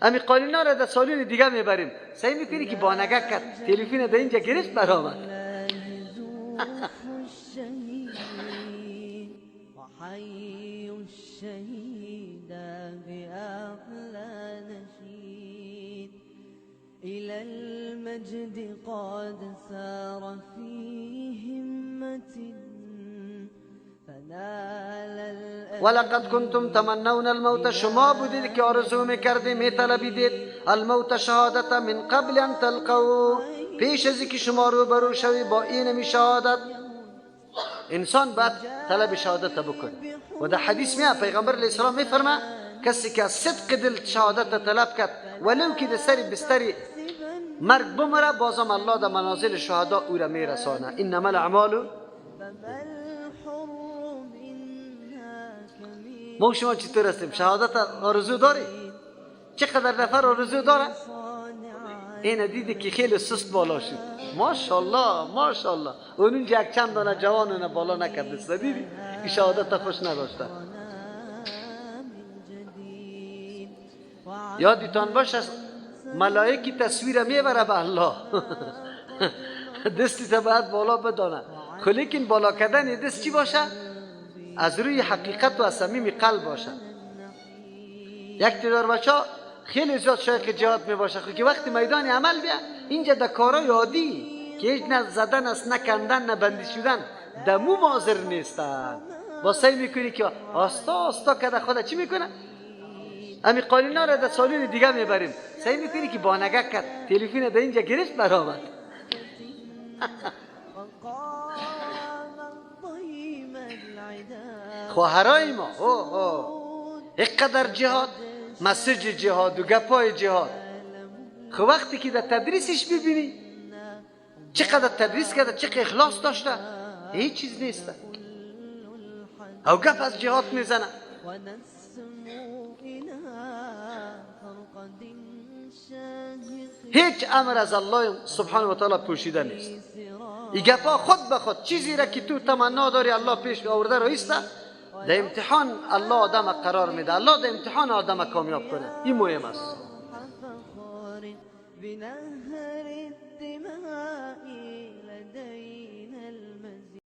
امی قالینا را در سالون دیگه میبریم. سعی میکنی که با نگه کرد تلفن در اینجا گرفت برآمد. إلى المجد قد سار في همة فنال. ولقد کنتم تمنون الموت، شما بودید که آرزو میکردید، میطلبیدید الموت شهادت من قبل ان تلقوا، پیش از اینکه شما روبرو شوی با این شهادت. انسان باید طلب شهادت بکنه. و در حدیث میاد پیغمبر علیه السلام میفرما کسی که از صدق دل شهادت طلب کرد ولو که در سر بستر مرگ بمره، بازم الله در منازل شهدا او را میرسانه. انما الاعمال. ما شما چطور هستیم؟ شهادت آرزو داری؟ چقدر نفر آرزو داره؟ این دیدی که خیلی سست بالا شد. ماشاءالله ماشاءالله. اون اونجا یک چند دانه جوان اون بالا نکرده، دیدی؟ این شهادت خوش نداشته. یادتان باشه ملائکی تصویر میبره به الله. دستی تا باید بالا بدانه، لیکن بالا کردن دست چی باشه؟ از روی حقیقت و از صمیم قلب باشه. یک تعداد بچه خیلی زیاد شایق جهاد می باشه، که وقتی میدان عمل بیا اینجا در کارای عادی که هیچ نه زدن است، نه کندن، نه بندی شدن، دمو حاضر نیستن. با سعی میکنی که آستا آستا کده خدا چی میکنه؟ امی قالینا را در سالون دیگه میبریم. سعی میکنی که با نگه کرد تلفن در اینجا گرفت برآمد. خواهرای ما او او اینقدر جهاد، مسج جهاد و گپای جهاد، خب وقتی که در تدریسش ببینی چقدر تدریس کرده، چقدر اخلاص داشته، هیچ چیز نیست. او گپ از جهاد میزنه. هیچ امر از الله سبحانه و تعالی پوشیده نیست. این گپا خود به خود چیزی را که تو تمنا داری الله پیش آورده را ایسته. در امتحان الله آدم قرار میده، الله در امتحان آدم کامیاب کنه، این مهم است. بنهر الدماء لدينا.